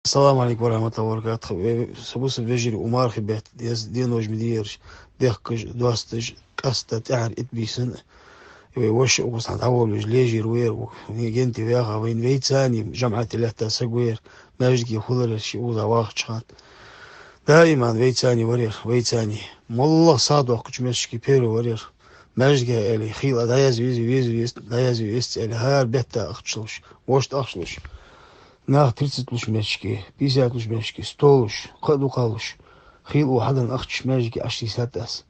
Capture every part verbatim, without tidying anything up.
Ассаламу алейкум ва рахматуллахи ва баракатуху. Ве-, са бусалба вежарий, у мархий бетта, дез-, деношма дераш, дехкаш, досташ, къаьстта тӀехьара итт бийсан. Вай ваша укхаза хьан дӀаволавеш лежар вар, у, генте ваьха, вайна вайцани, жамаӀате лаьтта саг вар, маьждиге хулар, ши укхаза вахача хана. Даиман вайцани вар ер, вайцани. МоллагӀа сагӀа доаккхача моттиге первый вар ер. Маьждиге аьле, хийла дӀаязъе веза, веза, веза, дӀаязъе веза аьле, хӀара бетта ахча луш, вошта ахча луш. Нах тридцать луш моттиге, пятьдесят луш моттиге, сто луш, кхы а дукха луш. Хийла у хьаденна ахча маьждиге Ӏочутийсад аз.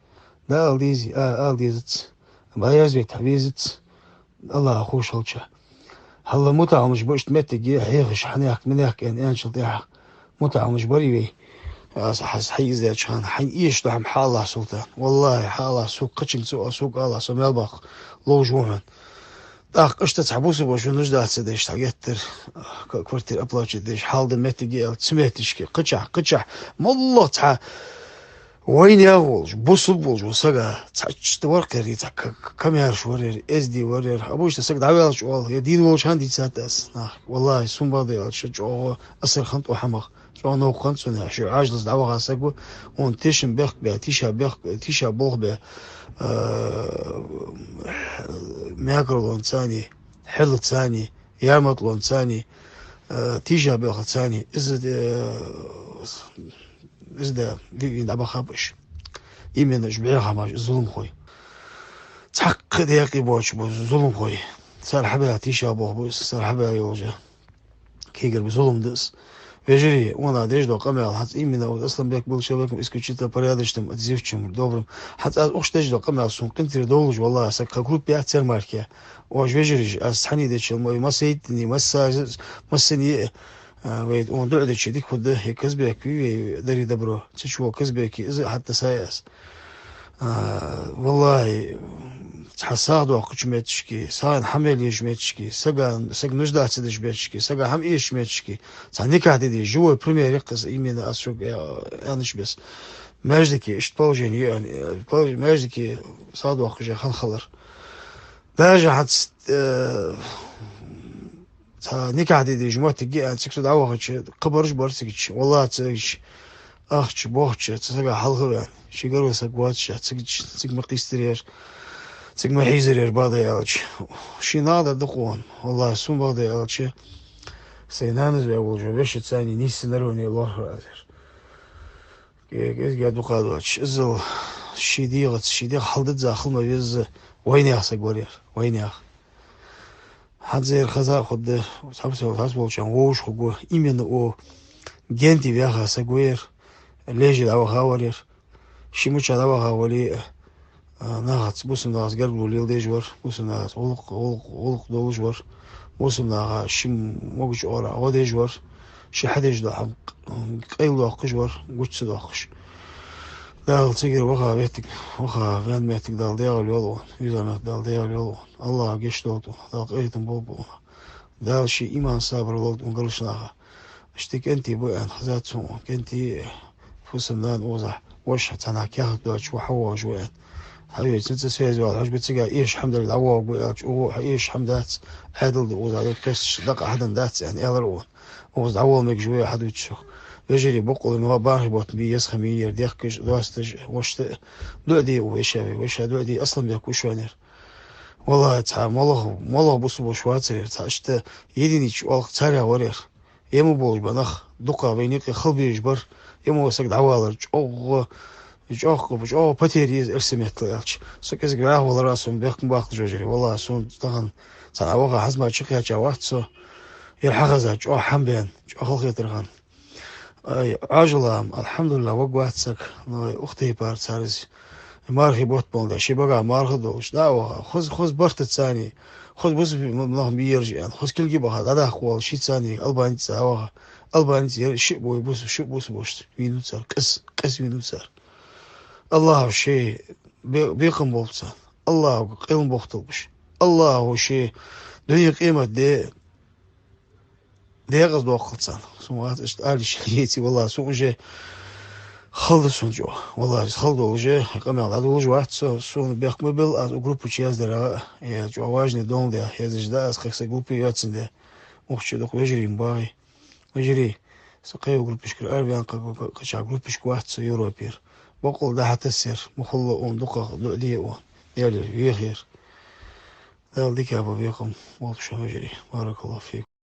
Да ала дезий, а, ала дезац. Баязбет хьавезац. Аллах хӀуш хилча. Хьалла мутаӀаламаш ба иштта моттиге хьехаш, хьанехк, минехк аьнна, аьнначул тӀехьа. МутаӀаламаш бар вай. Аз хьас хьаиздаьча хана, хьайна эшаш дола хӀама хьаала, Султан. Валлахьи, хьаала, сога кхычунга ца оал, сога ала, со мел баккха ловш ва хьона. ТӀаккха иштта цхьа бусалба воша нуждаться деш, цхьа геттара, к-, квартира оплачивать деш, хьал да моттиге аьлча, цу моттигашка, кхычахьа, кхычахьа, моллагӀа цхьа вайнаьха волаш, бусалба волаш ва сага, цхьа чиста вар кхерий, цхьа к-, к-, камаьрша вар ер, эздий вар ер, обычно саг дӀаваьлча оал, е дийна волча хана дийцад аз, нах. Валлахьи, сона бакъда аьлча, чӀоагӀа асар хиннад укх хӀамах. ЧӀоагӀа новкъа хиннад сона, ший Ӏажлаза дӀаваха саг ва, он тешам бехк бе, тийша бехк, тийша болх бе, а, мекарлонцани, хьелацани, ярматлонцани, а, тийша бехацани, из, э, из да, ви-, вийна дӀабахаб уж. Именно уж бӀеха хӀамаш, зуламхой. Цхьаккха декъий боацаш ба зуламхой. Цар хьабаьха тийша болх ба из, цар хьабаьха йолаш я. Кегар ба зулам да из. Вежарий, вайна деш дола къамаьл, хӀанз именно вот Асланбек был человеком исключительно порядочным, отзывчивым, добрым. ХӀанз аз укхаза деш дола къамаьл сона къинтӀера довлаш, валлахӀи, саг кхы группе яц цар мара-кх. Оаш вежарий, аз цхьанне дечул ма, массайтани, масса-, массане, а, вай он дуӀа деча дика хургда, е Казбек вий вай, дари добро. Цу чу вола Казбеке, из а хьатӀа са я аз. А, валлахӀи, цхьа сагӀа доаккхача моттиге, сагӀийна хӀама мел езача моттиге, сага, саг нуждаться деча моттиге, сага хӀама эшача моттиге, цхьа никахь де деза, живой пример я-кх из, именно аз шуга, э, аьннача беса. Маьждиге, иштта положени я, э, пол-, маьждиге сагӀа доаккхаш я хала хилар. Даже хӀанз, э, цхьа никахь де дезача моттиге а, цига со дӀавахача, кхыбараш бар цигача. ВаллахӀи, цигача ахча, бохча, цу сага хьалха ваьнна. Ший гаргара саг воацаш, цигача, цига ма кхийстар ер, цига ма хьийзар ер, бакъда аьлча. Ший нагӀа дар да-кх он. ВаллахӀи, сона бакъда аьлча, сай нанас ваь волча вешийцани нийсса наравне лоархӀар аз ер. Кӏе-, кӏезига дукха доацаш. Иззал ший дегӏаца, ший дегӏ хьалдизза хила ма везза, вайнаьха саг вар ер, вайнаьха. ХӀанз ер хаза а хургда, цхьаболчарна вовзаш хургва, именно укх генте ваьха саг ва ер, лежа дӏаваха вар ер. Ший мича дӏаваха вале а, а, нахаца, бусалба нахаца гаргало леладеш вар, бусалба нахаца гӏулакх, гӏулакх, гӏулакх долаш вар, бусалба наха ший могача оагӏорахьа гӏо деш вар, ший хьадеш дола хӏама къайладоаккхаш вар, гуча ца доаккхаш. Дала цигара ваха моттиг, ваха ваьнна моттиг Дала дегӏал йойла вайна, веза моттиг Дала дегӏал йойла вайна. Аллахӏа гешт долда вайна, Дала къахетам болба вайна. Дала ший иман, сабар лолда вайна гаргарча наха. Иштта кӏентий ба аьнна хезад сона, кӏентий, фусам-нана укхаза, воша цхьаннахьа каьхат доацаш ва, хьавоагӏаш ва аьнна. Хьавенача цунца связь вала, хьажа ба цига, эша хӏама дале дӏавоагӏаргва аьлча, укхо хьа эша хӏама дац, ӏаьдал да укхаза, дукха кхесташ, дакъа хьаденна дац аьнна, аьлар вайна. Укхаза дӏавола мегаш ва, хьадувцаш. Вежарий, боккъала ма бархӏе бутт бийя, еза ха ма йий ер, дехкаш, досташ, вошта а. Дуӏа де вай вешийна, вешийна дуӏа де, Асланбек ва шоана ер. Валлахӏи, цхьа моллагӏа, моллагӏа бусалба воша вацар ер, цхьа иштта единичка оалаш царех вар ер. Ӏема болаш ба нах, дукха вайна юкъе хила безаш бар, Ӏема вола саг дӏавалар, чӏоагӏа, чӏоагӏа, чӏоагӏа потери я из, эрсий меттала аьлча. Со кӏезига ваьха валар а, сона бехк ма баккхалаш, вежарий. Валлахӏи, сона тахан цхьа ваха хӏанз мара чукхаьча вац со. Ер хьахеза чӏоагӏа хӏама баьнна, чӏоагӏа халахетар хинна. Ай, ӏажалам, алхьамдулиллахӏ, ваг вац саг, но ух тайпара цар из. Мархий бутт болаш да, ший багахь марха долаш, дӏа а ваха, хоза, хоза бартацани, хоза бусалба нах бийраш аьнна, хоза кулги баха, дӏадаккха вола шийцани, албанецани а ваха, албанец яр шиъ бой бус-, шиъ бусалба воша вийнав цар, къаьс-, къаьса вийнав цар. Аллахӏа ший бе-, бекхам болба царна, Аллахӏа къайла бохталба уж, Аллахӏа ший дуне къемат де декъаза доаккхалда царна. Сона вац иштта ала йиш йолаш, валлахӏи, сона уже хала да сона чӏоагӏа. Валлахӏи, хала долаш а, къамаьл дӏадолаш вац со, сона бехк ма белла, аз укх группа чу яздарах, я чӏоагӏа важный дола де, язъеш да аз, кхы сай группа йоацандаь. Укх чу дукха вежарий ма багӏий. Вежарий, Са кхийва группашкара араваьнна кхы-, кхы-, кхычахьа группашка вац со Европера. Бокъонца дӀа-хьа тассар, ма хулла хьона дукхагӀа дуӀа де хьона. Даьла вехар. Дала дика а ба векхам, волча хьожари. Баракаллаху фикум.